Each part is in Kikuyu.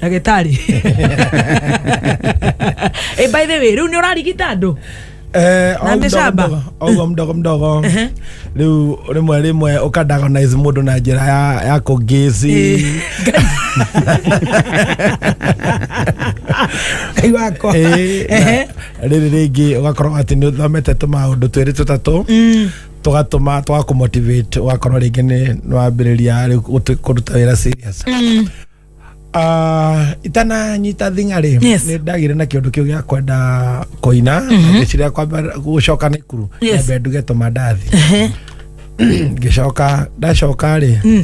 Ndagĩtarĩ. By the way, rĩu nĩ ũrarigita andũ? Na O mĩcamba? mdogo mdogo, mdogo mdogo. Rĩu rĩmwe rĩmwe ũkadiagnose mũndũ na njĩra ya kũngĩci. Ngai wakwa. Rĩrĩ rĩngĩ ũgakorwo atĩ nĩ ũthomete tũmaũndũ twĩrĩ tũtatũ, tũgatũma tũgakũmotivate, ũgakorwo rĩngĩ nĩ wambĩrĩria rĩu kũruta wĩra serious. Ah, itananyita thing'a rĩ, nĩ ndagire na kĩũndũ kĩu gĩa kwenda kũina, ngĩciria kwamba gũcoka Naikuru, nyambe nduge tũmandathi. Ngĩcoka, ndacoka rĩ,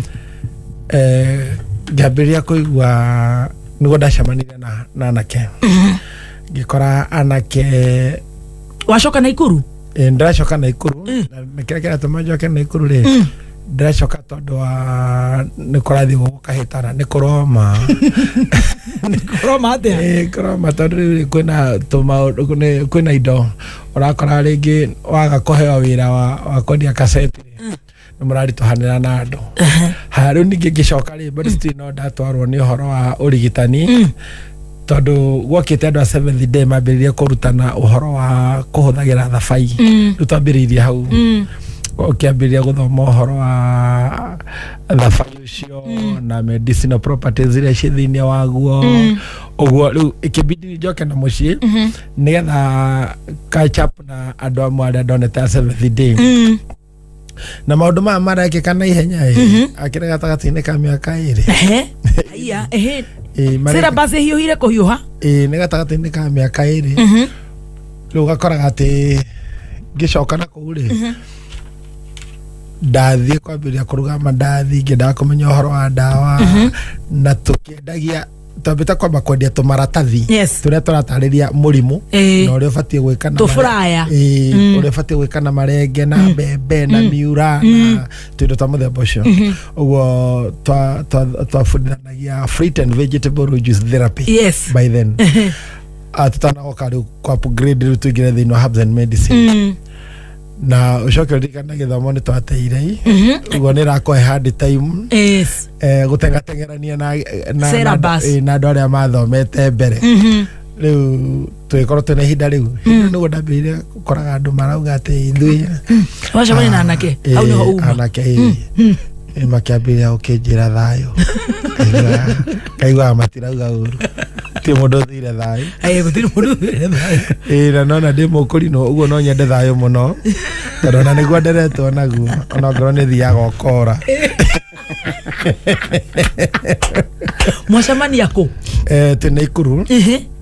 ngĩambĩrĩria kũigua nĩguo ndacemanirie na anake, ngĩkora anake. Wacoka Naikuru? Ndĩracoka Naikuru, na kĩrĩa kĩratũma njoke Naikuru rĩ, ndĩracoka tondũ wa nĩ kũrathiĩ gũkahĩtana, nĩ kũroma. Kũroma atĩa? Kũroma tondũ rĩu kwĩna tũmaũndũ, kwĩna indo ũrakora rĩngĩ waga kũheo wĩra wa kwendia kaseti rĩ, nĩ mũraritũhanĩra na andũ. Haya, rĩu ningĩ ngĩcoka rĩ, but still no ndatwarwo nĩ ũhoro wa ũrigitani, tondũ gwokĩte andũ a Seventh Day mambĩrĩrie kũrutana ũhoro wa kũhũthagĩra thabai. Rĩu twambĩrĩirie hau, ũkĩambĩrĩria gũthoma ũhoro wa thabai ũcio na medicinal properties iria ciĩ thĩinĩ waguo. Ũguo rĩu ĩkĩbidi njoke na mũciĩ nĩgetha catch up na andũ amwe arĩa ndonete a Seventh Day, na maũndũ maya marekĩka na ihenya ĩ, akĩrĩ gatagatĩ-inĩ ka mĩaka 2. Ehe, haiya, ehe. Ĩ, Syllabus ĩhiũhire kũhiũha. Ĩ, nĩ gatagatĩ-inĩ ka mĩaka 2. Rĩu ũgakoraga atĩ ngĩcoka na kũu rĩ, ndathiĩ kwambĩrĩria kũruga mandathi, ngĩendaga kũmenya ũhoro wa ndawa, na tũkĩendagia, twambĩte kwamba kwendia tũmaratathi tũrĩa tũratarĩria mũrimũ na ũrĩa ũbatiĩ gwĩka na Tũbũraya. Ĩĩ, ũrĩa ũbatiĩ gwĩka na marenge na mbembe na miura na tũindo twa mũthemba ũcio. Ũguo twabundithanagia fruit and vegetable juice therapy by then. Tutanagoka rĩu kwa upgrade, rĩu tũingĩre thĩinĩ wa herbs and medicine, na ũcoke ũririkane gĩthomo nĩ twateire, ũguo nĩ ĩrakũhe hard time gũtengatengerania Syllabus. na andũ arĩa mathomete mbere. Rĩu tũgĩkorwo twĩna ihinda rĩu, hĩndĩ ĩyo nĩguo ndambĩrĩirie gũkoraga andũ marauga atĩ ithuĩ Wacemania na anake hau nĩho uma. Anake ĩ makĩambĩrĩria gũkĩnjĩra thayũ. Ngaiguaga matirauga ũru, ti mũndũ ũthire thayũ. Ĩĩ, gũtirĩ mũndũ ũthire thayũ. Ĩĩ, na nona ndĩ mũkũrinũ ũguo no nyende thayũ mũno, tondũ ona nĩguo nderetwo naguo, ona ngorwo nĩ thiaga ũkora. Mwacemania kũ? Twĩ Naikuru,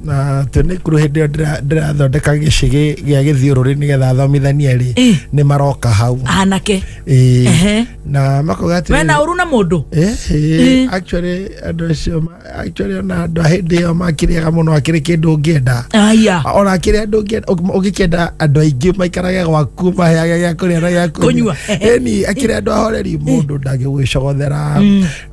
na twĩ Naikuru hĩndĩ ĩyo ndĩrathondeka gĩcĩgĩ gĩa gĩthiũrũrĩ nĩgetha thomithanie rĩ, nĩ maroka hau. Anake? Ĩĩ. Na makauga atĩrĩrĩ, Wena ũru na mũndũ? Actually andũ acio actually ona andũ a hĩndĩ ĩyo makĩrĩaga mũno, akĩrĩ kĩndũ ũngĩenda. Aya. Ona kĩrĩa andũ ũngĩkĩenda andũ aingĩ maikarage gwaku, maheage gĩa kũrĩa na gĩa Kũnyua. Ĩni akĩrĩ andũ ahoreri, mũndũ ndangĩgwĩcogothera,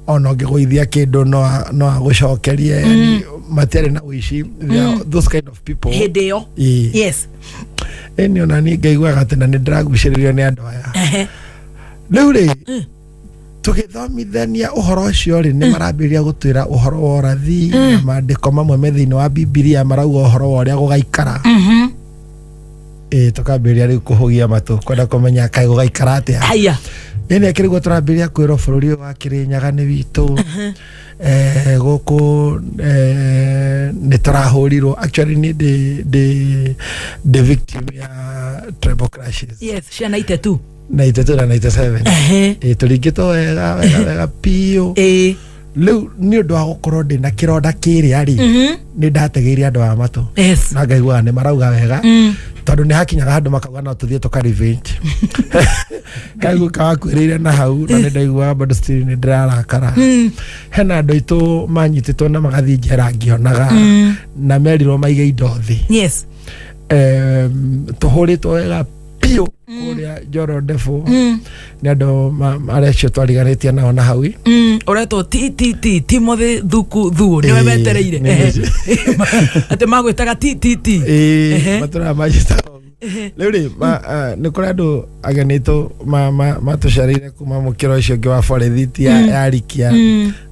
ona ũngĩgũithia kĩndũ no agũcokerie. Yani matiarĩ na ũici. They are those kind of people. Hĩndĩ ĩyo. Ĩĩ. Ĩni ona niĩ ngaiguaga atĩ na nĩ ndĩragucĩrĩrio nĩ andũ aya. Rĩu rĩ, tũgĩthomithania ũhoro ũcio rĩ, nĩ marambĩrĩria gũtwĩra ũhoro wa ũrathi na maandĩko mamwe me thĩinĩ wa Bibilia marauga ũhoro wa ũrĩa gũgaikara. Ĩ, tũkambĩrĩria rĩu kũhũgia matũ kwenda kũmenya kaĩ gũgaikara atĩa. Haya. Ĩnĩ akĩrĩ guo tũrambĩrĩria kwĩrwo bũrũri ũyũ wa Kĩrĩnyaga nĩ witũ. Gũkũ nĩ tũrahũrirwo. Actually niĩ ndĩ victim ya tribal clashes. Yes, ciana itetu. 92 na 97. Ĩ, tũringĩtwo wega wega wega biũ. Rĩu nĩ ũndũ wa gũkorwo ndĩ na kĩronda kĩrĩa rĩ, nĩ ndategeire andũ aya matũ na ngaiguaga nĩ marauga wega, tondũ nĩ hakinyaga handũ makauga no tũthiĩ tũka revenge. Kaigua kawakuĩrĩire na hau, na nĩ ndaiguaga bado still nĩ ndĩrarakara. Hena andũ aitũ manyitĩtwo na magathiĩ njera ngĩonaga, na merirwo maige indo thĩ. Tũhũrĩtwo wega biũ kũrĩa Njoro Ndefu nĩ andũ arĩa acio twariganĩtie nao na hau. Ũretwo T T T Timothy Thuku Thuo nĩwe. Wetereire Nĩ atĩ magwĩtaga T T T. Ĩĩ, matũraga manjĩtaga ũguo. Rĩu rĩ nĩ kũrĩ andũ ageni aitũ matũcereire kuma mũkĩra ũcio ũngĩ wa borethiti ya Rikia,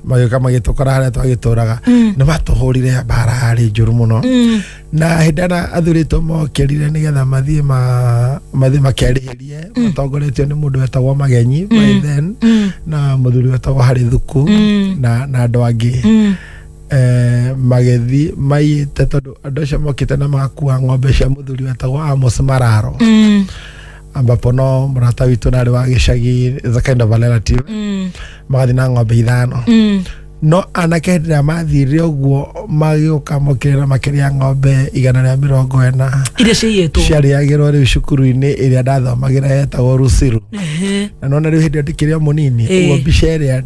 magĩũka magĩtũkora harĩa twagĩtũraga, nĩ matũhũrire mbara yarĩ njũru mũno. Na hĩndĩ ĩrĩa athuri aitũ mokĩrire nĩgetha mathiĩ makerĩhĩrie, matongoretio nĩ mũndũ wetagwo Magenyi by then, na mũthuri wetagwo Harĩ Thuku na andũ angĩ, magĩthiĩ maiyĩte, tondũ andũ acio mokĩte na makua ng'ombe cia mũthuri wetagwo Amos Mararo, ambapo no mũrata witũ narĩ wa gĩcagi, is a kind of a relative. Magathiĩ na ng'ombe 5. No anake hĩndĩ ĩrĩa mathire ũguo, magĩũka mokĩrĩra makĩrĩa ng'ombe 140 iria ciiyĩtwo ciarĩagĩrwo rĩu cukuru-inĩ ĩrĩa ndathomagĩra yetagwo Rusiru. Na nona rĩu hĩndĩ ĩyo ndĩkĩrĩ o mũnini, ũguo mbica ĩrĩa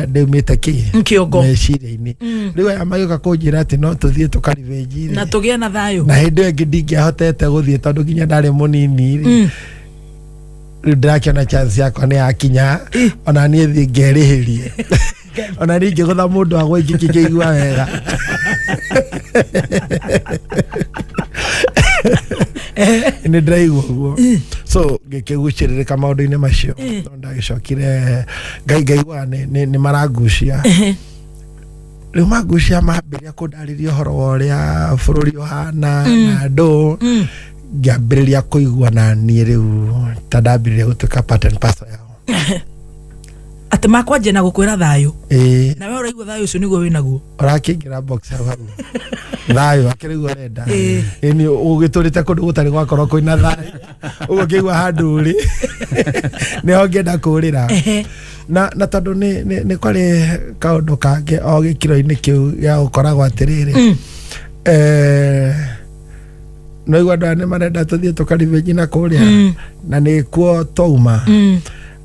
ndĩumĩte kĩ kĩongo meciria-inĩ. Rĩu aya magĩũka kũnjĩra atĩ no tũthiĩ tũkaribĩnji na tũgĩe na thayũ. Na hĩndĩ ĩyo ĩngĩ ndingĩahotete gũthiĩ tondũ nginya ndarĩ mũnini rĩ. Rĩu ndĩrakĩona chance yakwa nĩ yakinya, ona niĩ thiĩ ngerĩhĩrie, ona niĩ ingĩgũtha mũndũ agwe ingĩkĩigua wega. Nĩ ndĩraigua ũguo, so ngĩkĩgucĩrĩrĩka maũndũ-inĩ macio. No ndagĩcokire ngai ngaigua nĩ marangucia. Rĩu mangucia mambĩrĩria kũndarĩria ũhoro wa ũrĩa bũrũri ũhana na andũ, ngĩambĩrĩria kũigua na niĩ rĩu ta ndambĩrĩria gũtuĩka part and parcel yao. Atĩ makwanjia na gũkwĩra thayũ. Ĩĩ. Na we ũraigua thayũ ũcio nĩguo wĩnaguo. Ũrakĩingĩra box hau hau thayũ akĩrĩguo ũrenda. Ĩni ũgĩtũrĩte kũndũ gũtarĩ gwakorwo kwĩna thayũ, ũguo ngĩigua handũ ũrĩ nĩho ngĩenda kũrĩra. Na tondũ nĩ kwarĩ kaũndũ kangĩ o gĩkĩro-inĩ kĩu gĩa gũkoragwo atĩrĩrĩ, no igua andũ aya nĩ marenda tũthiĩ tũkaribĩnji na kũrĩa na nĩkuo twauma,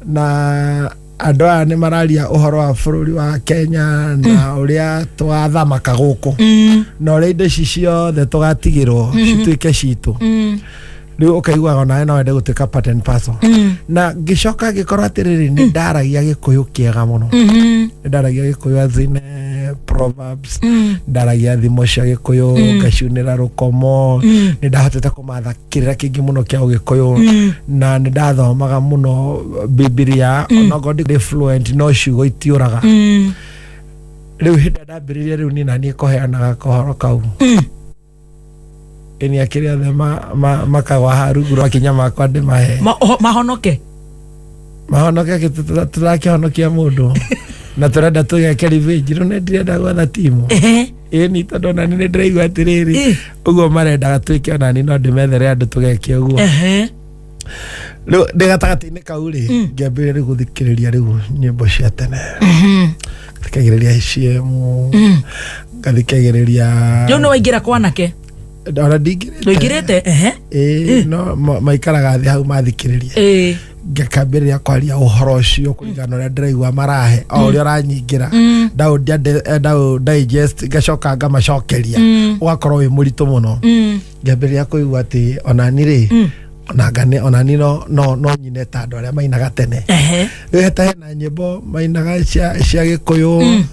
na andũ aya nĩ mararia ũhoro wa bũrũri wa Kenya na ũrĩa twathamaka gũkũ na ũrĩa indo ici ciothe tũgatigĩrwo cituĩke citũ. Rĩu ũkaiguaga onawe no wende gũtuĩka part and parcel. Na ngĩcoka ngĩkorwo atĩrĩrĩ, nĩ ndaragia Gĩkũyũ kĩega mũno. Nĩ ndaragia Gĩkũyũ as in proverbs, ndaragia thimo cia Gĩkũyũ, ngaciunĩra rũkomo. Nĩ ndahotete kũmatha kĩrĩra kĩingĩ mũno kĩa Ũgĩkũyũ, na nĩ ndathomaga mũno Bibilia, onokorwo ndĩ fluent no ciugo itiũraga. Rĩu hĩndĩ ĩrĩa ndambĩrĩria rĩu niĩ na niĩ kũheanaga kohoro kau, ĩni akĩrĩ othe makagwa haha rungu rwa makinya makwa ndĩmahe. Mahonoke. Mahonoke tũrakĩhonokia mũndũ na tũrenda tũgeke revenge. Rĩu nĩ ndĩrenda gwetha timu. Ĩni tondũ ona niĩ nĩ ndĩraigua atĩrĩrĩ, ũguo marendaga twĩke, ona niĩ no ndĩmethere andũ tũgeke ũguo. Rĩu ndĩ gatagatĩ-inĩ kau rĩ, ngĩambĩrĩria rĩu gũthikĩrĩria rĩu nyĩmbo cia tene. Ngathikagĩrĩria HM, ngathikagĩrĩria. Rĩu nĩ waingĩra kwanake? Ona ndingĩrĩte. Ndũingĩrĩte? Ĩĩ, no maikaraga thĩ hau mathikĩrĩria. Ngakambĩrĩria kwaria ũhoro ũcio kũringana na ũrĩa ndĩraigua marahe, o ũrĩa ũranyingĩra ndaũ digest, ngacoka ngamacokeria, ũgakorwo wĩ mũritũ mũno. Ngĩambĩrĩria kũigua atĩ onani rĩ, ona ngane onani no nyine ta andũ arĩa mainaga tene. Rĩu heta hena nyĩmbo mainaga cia Gĩkũyũ.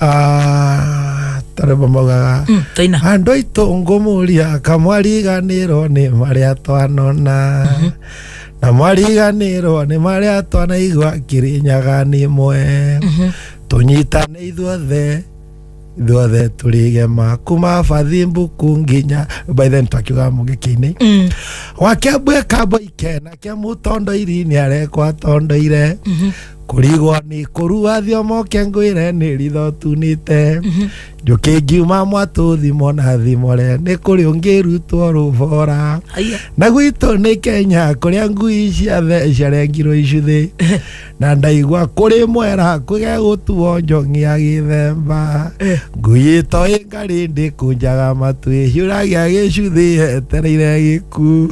Ah, ta rwĩmbo maugaga, Taina. Andũ aitũ ngũmũria kamwariganĩrwo nĩ marĩa twanona na mwariganĩrwo nĩ marĩa twanaigua Kĩrĩnyaga nĩ mwe, tũnyitane ithuothe, ithuothe tũrĩgema kuma bathi mbuku nginya by then twakiugaga mũgĩkĩ-inĩ wakĩambwe kambo ikena kĩa mũtondo irini arekwa tondoire kũrigwo nĩ kũrua thiomoke ngwĩre nĩ ritho tunĩte njũkĩ ngiuma mwatũ thimo na thimore nĩ kũrĩ ũngĩrutwo rũbora. Aya. Na gwitũ nĩ Kenya kũrĩa ngui ciathe ciarengirwo icuthĩ na ndaigua kũrĩ mwera kwĩge gũtuo njong'i ya gĩthemba ngui ĩtoĩ ngarĩ ndĩkũnjaga matu ĩhiũragia gĩcuthĩ yetereire gĩku.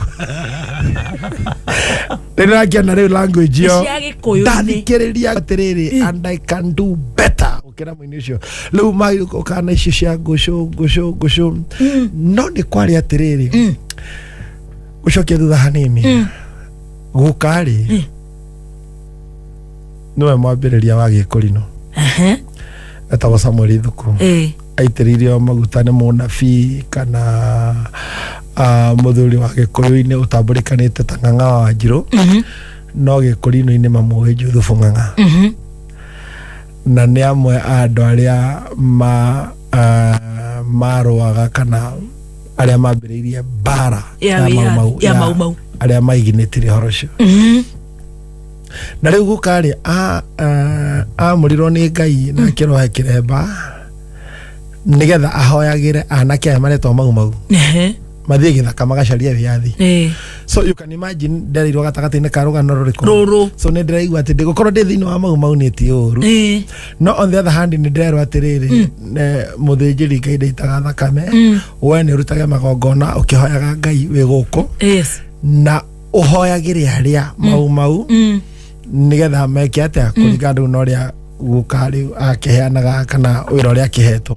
Rĩu nĩrakĩona rĩu language ĩyo Nĩ cia Gĩkũyũ-inĩ. Ndathikĩrĩria atĩrĩrĩ, and I can do better gũkĩra mũini ũcio. Rĩu magĩũka na icio cia ngũcũ ngũcũ ngũcũ, no nĩ kwarĩ atĩrĩrĩ, gũcokia thutha hanini, gũka rĩ nĩwe mwambĩrĩria wa Gĩkũrinũ, etagwo Samuel Thuku. Aitĩrĩirio maguta nĩ mũnabii kana Muthuri wa Gikuyu-inĩ ũtambũrĩkanĩte ta Ng'ang'a wa Wanjirũ, no Gĩkũrinũ-inĩ mamũĩ Juthubu Ng'ang'a. Na nĩ amwe a andũ arĩa marũaga kana arĩa mambĩrĩirie mbara Ya Mau Mau, ya Mau Mau. Arĩa maiginĩtire ũhoro ũcio. Na rĩu guka rĩ amũrirwo nĩ Ngai na akĩrohe kĩremba nĩgetha ahoyagĩre anake aya maretwo Mau Mau mathiĩ gĩthaka magacarie wĩyathi. So you can imagine ndereirwo gatagatĩ-inĩ ka rũgano rũrĩkũ. Rũrũ. So nĩ ndĩraigua atĩ ndĩgũkorwo ndĩ thĩinĩ wa Mau Mau nĩ ti ũru, no on the other hand nĩ ndĩrerwo atĩrĩrĩ, mũthĩnjĩri Ngai ndaitaga thakame, we nĩ ũrutage magongona ũkĩhoyaga Ngai wĩ gũkũ na ũhoyagĩre arĩa Mau Mau nĩgetha meke atĩa kũringana rĩu na ũrĩa guka rĩu akĩheanaga kana wĩra ũrĩa akĩhetwo.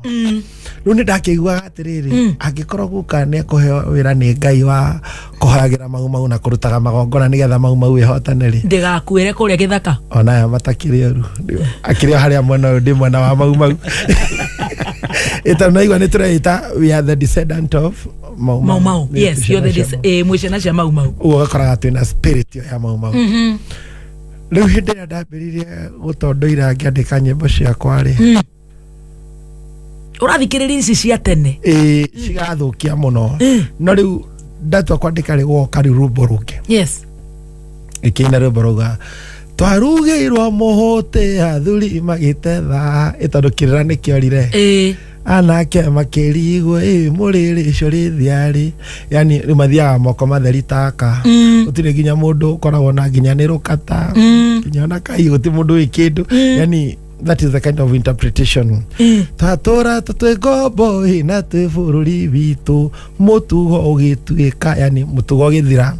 Rĩu nĩ ndakĩiguaga atĩrĩrĩ, angĩkorwo guka nĩ ekũheo wĩra nĩ Ngai wa kũhoyagĩra Mau Mau na kũrutaga magongona nĩgetha Mau Mau ĩhotane rĩ, Ndĩgakuĩre kũrĩa gĩthaka. Ona aya matakĩrĩ oru, akĩrĩ o harĩa mwena ũyũ ndĩ mwena wa Mau Mau ĩtondũ naigua nĩ tũreĩta we are the descendant of Mau Mau Mau. Nĩ Yes, ciana you're the cia Mau. Mwĩ ciana cia Mau Mau. Ũguo ũgakoraga twĩna spirit ĩyo ya Mau Mau. Rĩu hĩndĩ ĩrĩa ndambĩrĩirie gũtondoira ngĩandĩka nyĩmbo ciakwa rĩ, Ũrathikĩrĩria ici cia tene. Ĩ cigathũkia mũno, no rĩu ndatua kwandĩka rĩ, gwoka rĩu rwĩmbo rũngĩ. Ĩkĩina rwĩmbo rauga twarugĩirwo mũhũtĩ athuri magĩtetha, ĩ tondũ kĩrĩra nĩkĩorire, anake makĩrigwo ĩ mũrĩrĩ icio rĩthiarĩ, yani rĩu mathiaga moko matheri taka, gũtirĩ nginya mũndũ ũkoragwo na nginya nĩ rũkata, nginya ona kai gũtirĩ mũndũ wĩ kĩndũ, yani that is the kind of interpretation. Twatũra tũtwĩ ngombo ĩ na twĩ bũrũri witũ, mũtugo ũgĩtuĩka, yani mũtugo ũgĩthira,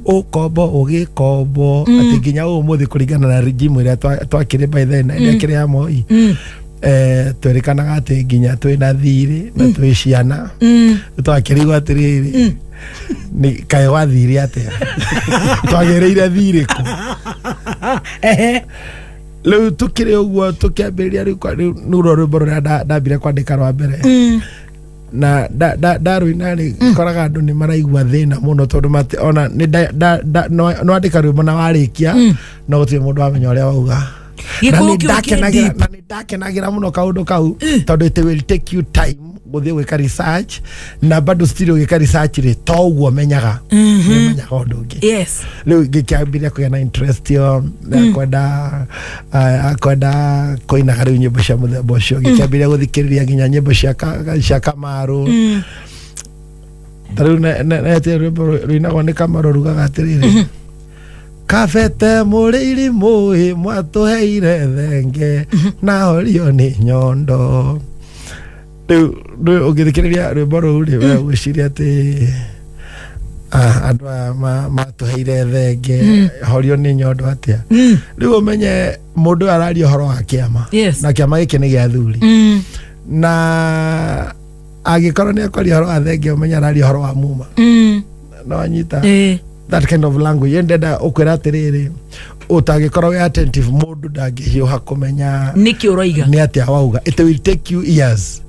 ũkombo ũgĩkombo, atĩ nginya ũmũthĩ kũringana na regime ĩrĩa twakĩrĩ by then ĩrĩa kĩrĩ ya Moi, twerĩkanaga atĩ nginya twĩna thirĩ na twĩ ciana, twakĩrigwo atĩrĩrĩ, nĩ kaĩ gwathire atĩa, twagĩrĩire thirĩ kũ? Rĩu tũkĩrĩ ũguo tũkĩambĩrĩria rĩu rĩu nĩruo rwĩmbo rũrĩa ndambire kwandĩka rwa mbere na ndarũina rĩ, koraga andũ nĩ maraigua thĩna mũno tondũ ona nĩ no andĩka rwĩmbo na warĩkia no gũtirĩ mũndũ wamenya ũrĩa wauga. Na Gĩkũyũ nĩ kĩu kĩ ndakenagĩra deep. Na nĩ ndakenagĩra mũno kaũndũ kau tondũ it will take you time gũthiĩ gwĩka research, na bado still ũgĩka research rĩ, to ũguo menyaga nĩ menyaga ũndũ ũngĩ. Rĩu ngĩkĩambĩrĩria kũgĩa na interest ĩyo ya kwenda kwenda kũinaga rĩu nyĩmbo cia mũthemba ũcio, ngĩkĩambĩrĩria gũthikĩrĩria nginya nyĩmbo cia Kamaru. Ta rĩu netie rwĩmbo rũinagwo nĩ Kamaru rugaga atĩrĩrĩ, kabete mũrĩ irimũ mwatũheire thenge na horio nĩ nyondo. Rĩu ũngĩthikĩrĩria rwĩmbo rũu rĩ, we ũgwĩciria atĩ andũ aya matũheire thenge horio nĩ nyondo atĩa? Rĩu ũmenye mũndũ ũyũ araria ũhoro wa kĩama, na kĩama gĩkĩ nĩ gĩa athuri, na angĩkorwo nĩ ekwaria ũhoro wa thenge, ũmenye araria ũhoro wa muma. No anyita that kind of language ndenda ũkwĩra atĩrĩrĩ, ũtangĩkorwo wĩ attentive, mũndũ ndangĩhiũha kũmenya Nĩkĩ ũroiga. Nĩ atĩa wauga. It will take you years,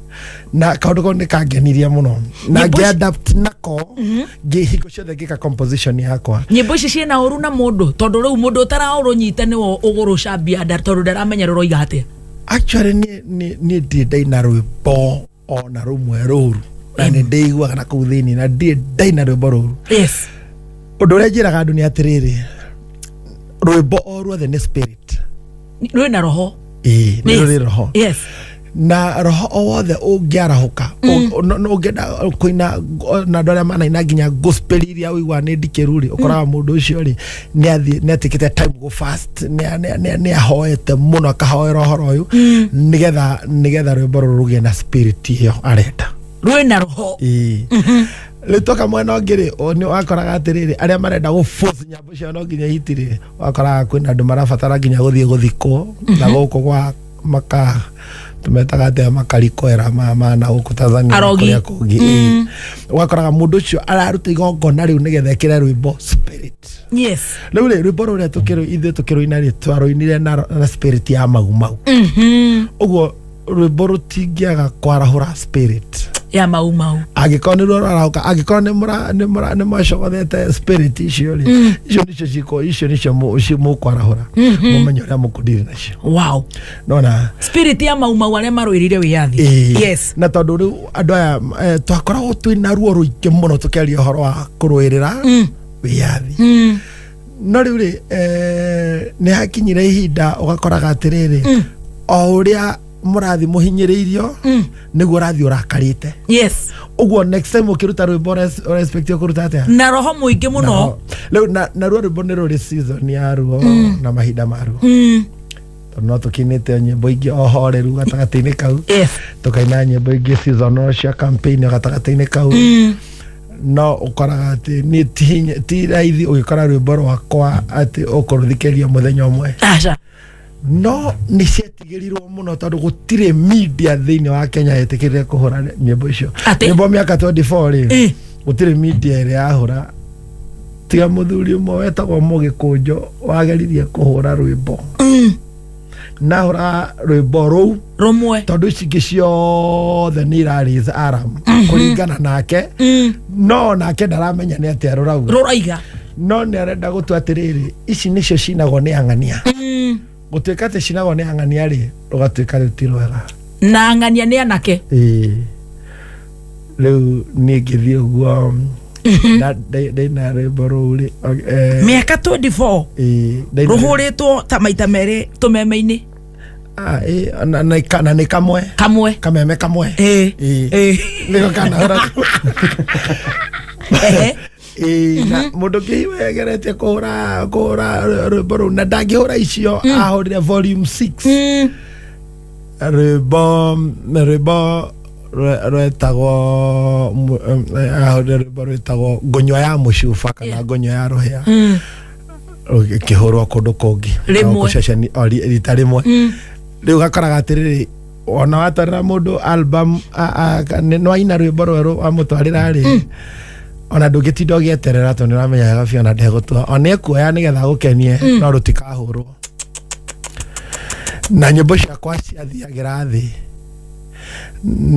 na kaũndũ kau nĩ kangenirie mũno na Nyĩmbo ici- ngĩadapt nako ngĩhingo ciothe ngĩka composition yakwa. Nyĩmbo ici ciĩna ũru na mũndũ tondũ rĩu mũndũ ũtaraũrũnyita nĩwe ũgũrũcambia nda tondũ ndaramenya rũroiga atĩa. Actually niĩ ndirĩ ndaina rwĩmbo ona rũmwe rũru, na nĩ ndĩiguaga na kũu thĩinĩ na ndirĩ ndaina rwĩmbo rũru. Ũndũ ũrĩa njĩraga andũ nĩ atĩrĩrĩ, rwĩmbo o ruothe nĩ spirit. Rwĩna roho. Ĩĩ, nĩ rũrĩ roho. Na roho o wothe ũngĩarahũka, ũngĩenda kũina na andũ arĩa manaina nginya gospel iria ũigua nĩ ndikĩru rĩ, ũkoraga mũndũ ũcio rĩ nĩ atikĩte time go fast, nĩ ahoete mũno, akahoera ũhoro ũyũ nĩgetha rwĩmbo rũrũ rũgĩe na spirit ĩyo arenda. Rwĩna roho. Ĩĩ. Rĩu toka mwena ũngĩ rĩ, nĩ wakoraga atĩrĩrĩ, arĩa marenda gũ force nyambo ciao no nginya hiti rĩ, wakoraga kwĩna andũ marabatara nginya gũthiĩ gũthikwo na gũkũ gwa maka tũmetaga atĩa, makarikoera ma na gũkũ Tanzania na Arogi. kũrĩa kũngĩ. Ĩĩ. Ũgakoraga mũndũ ũcio araruta igongona rĩu nĩgetha ĩkĩre rwĩmbo spirit. Rĩu rĩ, rwĩmbo rũrĩa ithuĩ tũkĩrũina rĩ, twarũinire na spirit ya Mau Mau. Ũguo rwĩmbo rũtingĩaga kwarahũra spirit. Ya mau mau. Angĩkorwo nĩ ruo rwarahũka, angĩkorwo nĩ mwacogothete spirit icio rĩ, icio nĩcio ciko, icio nĩcio mũkwarahũra mũmenye ũrĩa mũkũdiri nacio. Nona Spirit ya mau mau arĩa marũĩrĩire wĩyathi. Ĩĩ. Yes. Na tondũ rĩu andũ aya twakoragwo twĩna ruo rũingĩ mũno tũkĩaria ũhoro wa kũrũĩrĩra wĩyathi. No rĩu rĩ, nĩ hakinyire ihinda ũgakoraga atĩrĩrĩ, o ũrĩa mũrathi mũhinyĩrĩirio nĩguo ũrathiĩ ũrakarĩte. Ũguo next time ũkĩruta rwĩmbo ũrespect ũkũruta atĩa? Na roho mũingĩ mũno. Rĩu naruo rwĩmbo nĩ rũrĩ season yaruo na mahinda maruo. Tondũ no tũkinĩte nyĩmbo ingĩ o horeru gatagatĩ-inĩ kau. Tũkaina nyĩmbo ingĩ seasonal cia campaign gatagatĩ-inĩ kau. No ũkoraga atĩ niĩ ti raithi ũgĩkora rwĩmbo rwakwa atĩ ũkũrũthikĩria mũthenya ũmwe. Aca. No nĩ cietigĩrirwo mũno tondũ gũtirĩ media thĩinĩ wa Kenya yetĩkĩrire kũhũra nyĩmbo icio. Atĩ? Nyĩmbo mĩaka 24 rĩ, gũtirĩ media ĩrĩa yahũra tiga mũthuri ũmwe wetagwo Mũgĩkũnjo wageririe kũhũra rwĩmbo. Nahũra rwĩmbo rũu rũmwe, tondũ ici ingĩ ciothe nĩ ira alarm kũringana nake. No nake ndaramenya nĩ atĩa rũrauga. Rũraiga. No nĩ arenda gũtua atĩrĩrĩ, ici nĩcio cinagwo nĩ ang'ania. Gũtuĩka atĩ cinagwo nĩ ang'ania rĩ, rũgatuĩka rĩu ti rwega. Na ng'ania nĩ anake. Ĩĩ. Rĩu niĩ ngĩthiĩ ũguo na ndaina rwĩmbo rũu rĩ, Mĩaka 24 ĩĩ, ndaina- rũhũrĩtwo ta maita merĩ tũmeme-inĩ. Ah, ĩĩ, na nĩ kamwe. Kamwe. Kameme kamwe. Ĩĩ. Nĩko kanahũra. Ĩĩ, na mũndũ ũngĩ wegeretie kũhũra rwĩmbo rũu na ndangĩhũra icio, ahũrire volume 6. Rwĩmbo rwetagwo ahũrire rwĩmbo rwĩtagwo Ngũnyua ya Mũcuba kana Ngũnyua ya Rũhĩa. Rũkĩhũrwo kũndũ kũngĩ. Rĩmwe. Gũceceni o rita rĩmwe. Rĩu gakoraga atĩrĩrĩ, ona watwarĩra mũndũ album nĩ waina rwĩmbo rwerũ wamũtwarĩra rĩ, ona ndũngĩtinda ũgĩeterera tondũ nĩ ũramenya wega biũ ona ndegũtua, ona ekuoya nĩgetha agũkenie, no rũtikahũrwo. Na nyĩmbo ciakwa ciathiagĩra thĩ,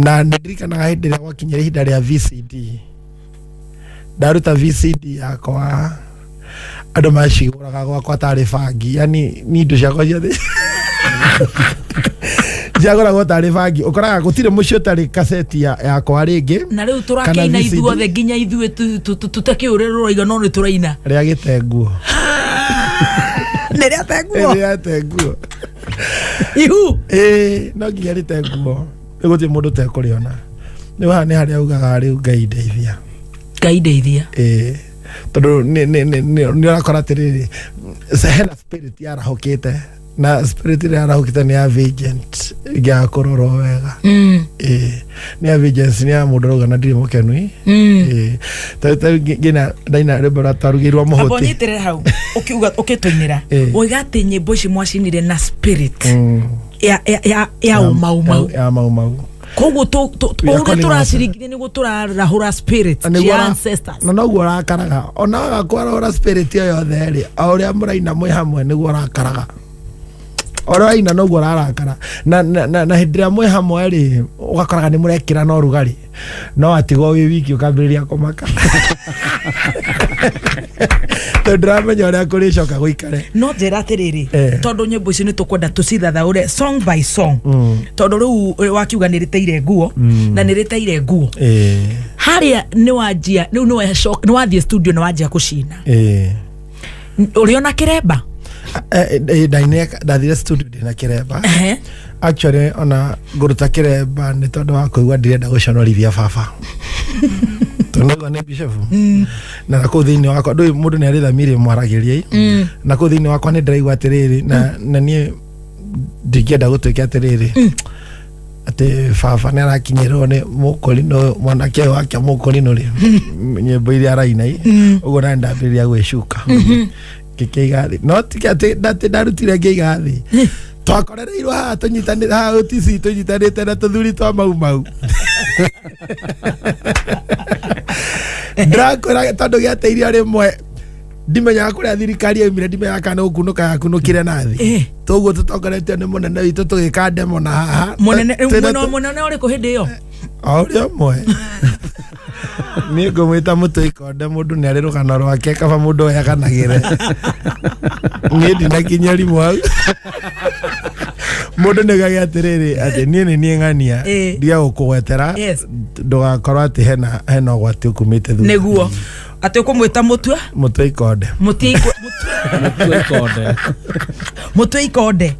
na nĩ ndirikanaga hĩndĩ ĩrĩa gwakinyire ihinda rĩa VCD, ndaruta VCD yakwa andũ macigũraga gwakwa tarĩ bangi, yani ni indo ciakwa ciothe ciagũragwo tarĩ bangi. Ũkoraga gũtirĩ mũciĩ ũtarĩ kaseti yakwa rĩngĩ. Na rĩu Kana tũrakĩina VCD. Ithuothe nginya ithuĩ tũtakĩũrĩ rũraiga no nĩ tũraina. Rĩa gĩtenguo. Nĩ rĩa tenguo. Rĩa tenguo. Ihu. Ĩĩ, no nginya rĩtenguo nĩ gũtirĩ mũndũ ũtekũrĩona. Rĩu haha nĩ harĩa ugaga rĩu Ngai ndeithia. Ngai ndeithia. Ĩĩ, tondũ nĩ ũrakora atĩrĩrĩ, hena spirit yarahũkĩte, na spirit ĩrĩa yarahũkĩte nĩ ya vengeance ĩngĩaga kũrorwo wega. Ĩĩ, nĩ ya vengeance, nĩ ya mũndũ ũrauga na ndirĩ mũkenu. Ĩĩ, ta rĩu ngĩina ndaina rwĩmbo rwa twarugĩirwo Amba mũhũti. ũnyitĩrĩre hau ũkiuga ũkĩtũinĩra. Woiga atĩ nyĩmbo ici mwacinire na spirit ya ũmaumau. Ya mau mau. Koguo We are ũrĩa calling tũraciringire nĩguo tũrarahũra spirit Na nĩguo cia ancestors. Na noguo ũrakaraga ona waga kwarahũra spirit ĩyo yothe rĩ, o ũrĩa mũraina mwĩ hamwe nĩguo ũrakaraga, o ũrĩa ũraina noguo ũrarakara, na hĩndĩ ĩrĩa mwĩ hamwe rĩ, ũgakoraga nĩ mũrekĩra na ũrugarĩ, no atigwo wĩ wiki ũkambĩrĩria kũmaka tondũ ndũramenya ũrĩa kũrĩcoka gũikare. No njĩra atĩrĩrĩ, tondũ nyĩmbo ici nĩ tũkwenda tũcithathaũre song by song, tondũ rĩu wakiuga nĩ rĩteire nguo na nĩ rĩteire nguo. Harĩa nĩ wanjia rĩu nĩ wathiĩ studio nĩ wanjia kũcina. Ũrĩ ona kĩremba? Ndathire studio ndĩna kĩremba. Actually ona ngũruta kĩremba nĩ tondũ wa kũigua ndirenda gũconorithia baba, tondũ naigua nĩ bishop na kũu thĩinĩ wakwa ndũĩ mũndũ nĩ arĩ thamiri ĩmwaragĩria ĩ, na kũu thĩinĩ wakwa nĩ ndĩraigua atĩrĩrĩ, na niĩ ndingĩenda gũtuĩke atĩrĩrĩ atĩ baba nĩ arakinyĩrwo nĩ mũkũrinũ, mwanake ũyũ wake mũkũrinũ rĩ, nyĩmbo iria araina ĩ ũguo, na ndambĩrĩria gwĩcuka ngĩkĩiga thĩ, no ti atĩ ndarutire ngĩiga thĩ, twakorereirwo haha tũnyitanĩte haha OTC tũnyitanĩte na tũthuri twa mau mau, ndĩrakwĩra, tondũ gĩateithio rĩmwe ndimenyaga kũrĩa thirikari yaumire, ndimenyaga kana gũkunũka yakunũkire na thĩ. Toguo tũtongoretio nĩ mũnene witũ tũgĩka demo na haha. Mũnene Twĩna mũnene ũrĩkũ hĩndĩ ĩyo? O ũrĩa ũmwe niĩ ngũmwĩta mũtwe ikonde. Mũndũ nĩ arĩ rũgano rwake, kaba mũndũ oyaganagĩre. Niĩ ndinakinyia rimũ hau. Mũndũ nĩ gage atĩrĩrĩ, atĩ niĩ nĩ niĩ ng'ania. Ndige gũkũgwetera, ndũgakorwo atĩ hena ũgwati ũkumĩte thutha. Nĩguo atĩ ũkũmwĩta mũtwe Mũtwe ikonde. Mũtwe Mũtwe ikonde. Mũtwe ikonde.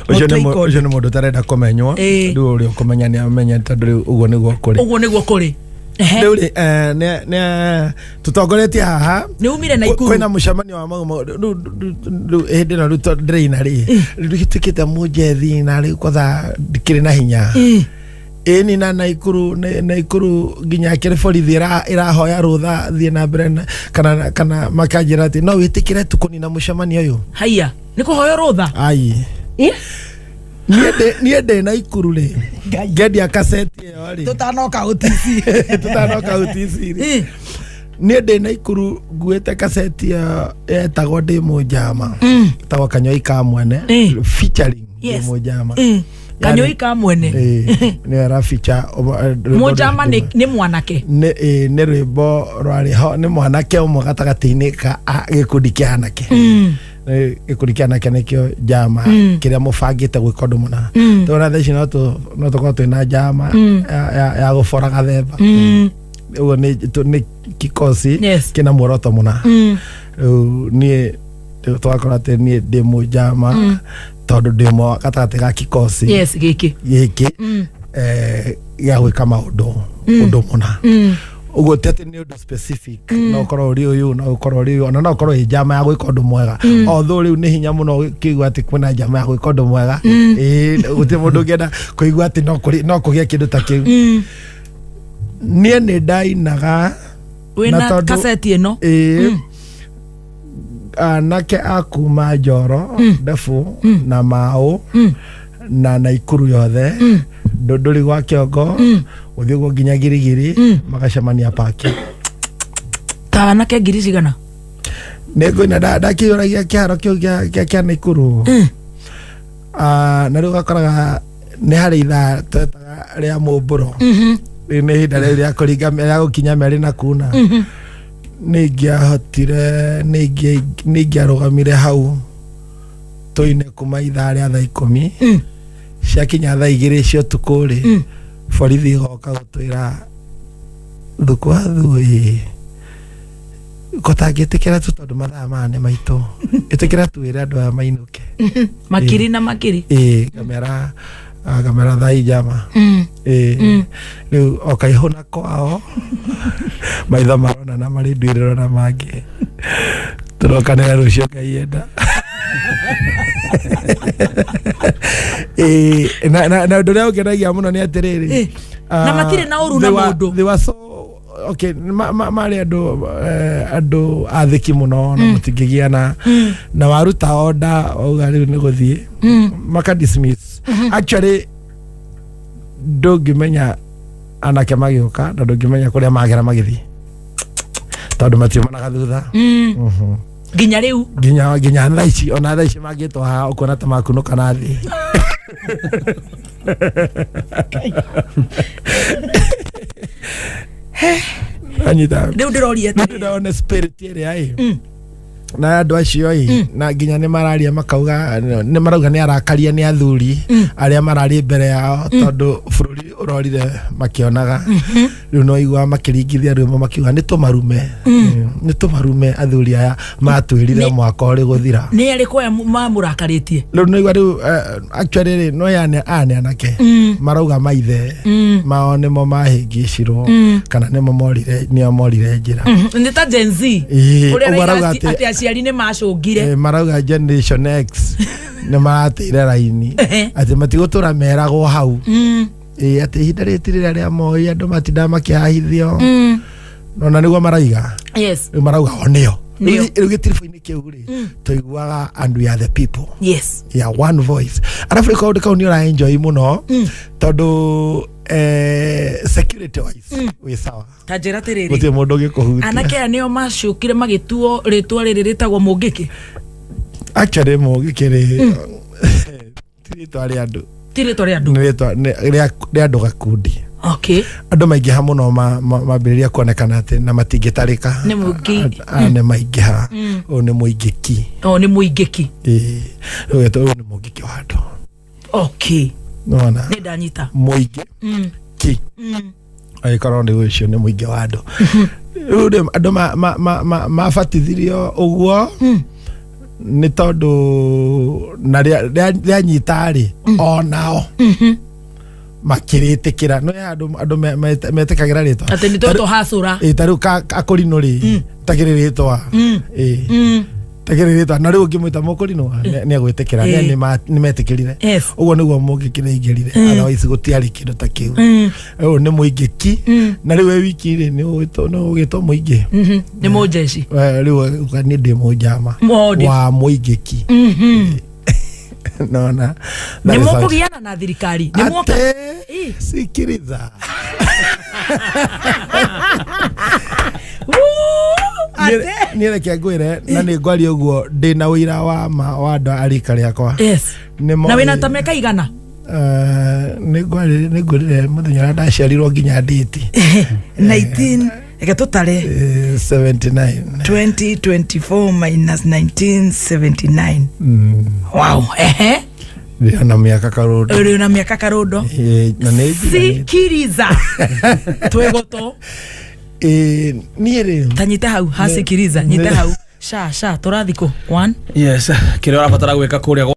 Ũcio nĩ Mũtwe ikonde. Ũcio nĩ mũndũ ũtarenda kũmenywo. Rĩu ũrĩa ũkũmenya nĩ amenya, tondũ rĩu ũguo nĩguo kũrĩ. Ũguo nĩguo kũrĩ. Rĩu rĩ, nĩ tũtongoretie haha. Nĩ umire Naikuru. Kwĩna mũcemanio wa mau rĩu hĩndĩ ĩno rĩu tondũ ndĩraina rĩ, rĩu gĩtuĩkĩte mũnjethi na rĩu kwatha ndikĩrĩ na hinya. Ĩni na Naikuru Naikuru nginya kĩrĩ borithi ĩrahoya rũtha thiĩ na mbere kana makanjĩra atĩ no wĩtĩkĩre tu kũnina mũcemanio ũyũ. Haiya, nĩ kũhoyo rũtha? Ai. Niĩ ndĩ Naikuru rĩ, ngendia kaseti ĩyo rĩ. Tũtanoka ũtisi. Tũtanoka ũtisi rĩ, niĩ ndĩ Naikuru nguĩte kaseti ĩyo yetagwo Ndĩ Mũnjama, ĩtagwo Kanyoi ka Mwene featuring Ndĩ Mũnjama. Kanyoi ka Mwene. Nĩyo ĩra feature rwĩmbo Mũnjama nĩ mwanake. Nĩ rwĩmbo rwarĩ ho, nĩ mwanake ũmwe gatagatĩ-inĩ ka gĩkundi kĩa anake. Gĩkundi kĩa anake nĩkĩo njama kĩrĩa mũbangĩte gwĩka ũndũ mũna. Tũrona thaa ici no tũkorwo twĩna njama ya gũbora gathemba. Ũguo nĩ kikosi kĩna muoroto mũna. Rĩu niĩ rĩu tũgakorwo atĩ niĩ ndĩ mũnjama tondũ ndĩ ũmwe gatagatĩ ga kikosi Yes, gĩkĩ. Gĩkĩ gĩa gwĩka maũndũ ũndũ mũna. Ũguo ti atĩ nĩ ũndũ specific, no ũkorwo ũrĩ ũyũ, no ũkorwo ũrĩ ũyũ, ona no ũkorwo ĩ njama ya gwĩka ũndũ mwega. Although rĩu nĩ hinya mũno kĩigua atĩ kwĩna njama ya gwĩka ũndũ mwega. Ĩĩ, gũtirĩ mũndũ ũngĩenda kũigua atĩ no kũgĩe kĩndũ ta kĩu. Niĩ nĩ ndainaga na Wĩna tondũ kaseti ĩno. Ĩĩ, anake a kuma Njoro Ndefu na Mau na Naikuru yothe, ndũndũri gwa kĩongo gũthiĩ ũguo nginya Girigiri, magacemania paki. Ta anake ngiri cigana? Nĩ ngũina ndakĩiyũragia kĩharo kĩu kĩa Naikuru. Ah, na rĩu ũgakoraga nĩ harĩ ithaa twetaga rĩa mũmbũro. Rĩu nĩ ihinda rĩu rĩa kũringa rĩa gũkinya merĩ na kuna. Nĩ ingĩahotire, nĩ ingĩarũgamire hau tũine kuma ithaa rĩa thaa 10. Ciakinya thaa 2 cia ũtukũ rĩ, borithi igoka gũtwĩra thuku wa thuĩ gũtangĩtĩkĩra tu, tondũ mathaa maya nĩ maitũ, ĩtĩkĩra tuĩre andũ aya mainũke. Makiri na makiri. Ĩĩ, ngamera thaa njama. Ĩĩ, rĩu o kaihũna kwao maitho marona na marĩ nduĩrĩro na mangĩ tũrokanĩra rũciũ Ngai enda. Ĩĩ, na ũndũ ũrĩa ũngenagia mũno nĩ atĩrĩrĩ, Na matirĩ na ũru na mũndũ. They were so okay, marĩ andũ andũ athĩki mũno na mũtingĩgiana na waruta order wauga rĩu nĩ gũthiĩ, maka dismiss. Actually ndũngĩmenya anake magĩũka na ndũngĩmenya kũrĩa magera magĩthiĩ, tondũ matiumanaga thutha. Nginya rĩu? Nginya thaa ici, ona thaa ici mangĩtwo haha ũkuona ta makunũka na thĩ. Anyita. Rĩu ndĩroria Nĩ ndĩrona spirit ĩrĩa ĩ na andũ acio ĩ, na nginya nĩ mararia makauga, nĩ marauga nĩ arakaria nĩ athuri arĩa mararĩ mbere yao, tondũ bũrũri ũrorire makĩonaga. Rĩu no iguaga makĩringithia rwĩmbo makiuga nĩ tũmarume, nĩ tũmarume athuri aya matwĩrire mwaka ũrĩ gũthira. Nĩ arĩkũ aya mamũrakarĩtie? Rĩu no igua rĩu actually rĩ, no aya nĩ anake marauga maithe mao nĩmo mahĩngĩcirwo kana nĩmo morire, nĩo morire njĩra. Nĩ ta Gen Z. Ĩĩ, ũrĩa ũguo arauga arauga atĩ aciari nĩ macũngire. Marauga Generation X nĩ marateire raini, atĩ matigũtũra meragwo hau. Ĩĩ, atĩ ihinda rĩrĩ ti rĩrĩa rĩa Moi, andũ matindaga makĩhahithio. Ona nĩguo maraiga. Rĩu marauga o nĩo. Nĩo. Rĩu gĩtiribũ-inĩ kĩu rĩ, tũiguaga and we are the people. Yeah, one voice. Arabu rĩu kaũndũ kau nĩ ũra enjoy mũno tondũ security wise wĩ sawa. Ta njĩra atĩrĩrĩ, gũtirĩ mũndũ ũngĩkũhutia. Anake aya nĩo macũkire magĩtuo rĩtwa rĩrĩ rĩtagwo Mũngĩkĩ? Actually Mũngĩkĩ rĩ, ti rĩtwa rĩa andũ. Ti rĩtwa rĩa andũ. Nĩ rĩtwa rĩa andũ gakundi. Okay. Andũ maingĩha mũno mambĩrĩria kuonekana atĩ na matingĩtarĩka. Nĩ mũingĩ. Nĩ maingĩha, ũyũ nĩ mũingĩki. O nĩ mũingĩki. Ĩĩ, rĩu ũgetwo ũyũ nĩ mũingĩki wa andũ. Okay. Nĩwona? Nĩ ndanyita. Mũingĩ ki agĩkorwo nĩ ũcio nĩ mũingĩ wa andũ. Rĩu rĩ, andũ mabatithirio ũguo nĩ tondũ na rĩanyita rĩ, onao makĩrĩtĩkĩra. No andũ metĩkagĩra rĩtwa. Atĩ nĩ twetwo hacũra. Ĩ, ta rĩu akũrinũ rĩ, takĩrĩ rĩtwa. Ĩ, takĩrĩ rĩtwa, na rĩu ũngĩmwĩta mũkũrinũ nĩ agwĩtĩkĩra. Nĩ metĩkĩrire. Ũguo nĩguo mũngĩki nĩ aingĩrire. Otherwise gũtiarĩ kĩndũ ta kĩu. Ũyũ nĩ mũingĩki, na rĩu wĩ wiki rĩ, nĩ ũgwĩtwo mũingĩ. Nĩ mũnjeci. Rĩu uga niĩ ndĩ mũnjama wa mũingĩki. Nona nĩ mũkũgiana na thirikari nĩ muoka. Ate sikiriza. Ate. Niĩ reke ngwĩre, na nĩ ngwaria ũguo ndĩna ũira wa ma wa andũ a rika rĩakwa. Yes. Na wĩna ta mĩaka igana? Nĩ ngwĩrire mũthenya ũrĩa ndaciarirwo nginya ndĩti. 19, reke tũtare. 79. 2024 minus 1979. Wow, ehe. Ndĩona mĩaka karũndo. Ũrĩ na mĩaka karũndo. Na nĩ njiganĩte. Sikiriza twĩgũtũ. Niĩ rĩ, ta nyita hau hasikiriza, nyita hau sha sha tũrathi kũ one. Yes, kĩrĩa ũrabatara gwĩka kũrĩa.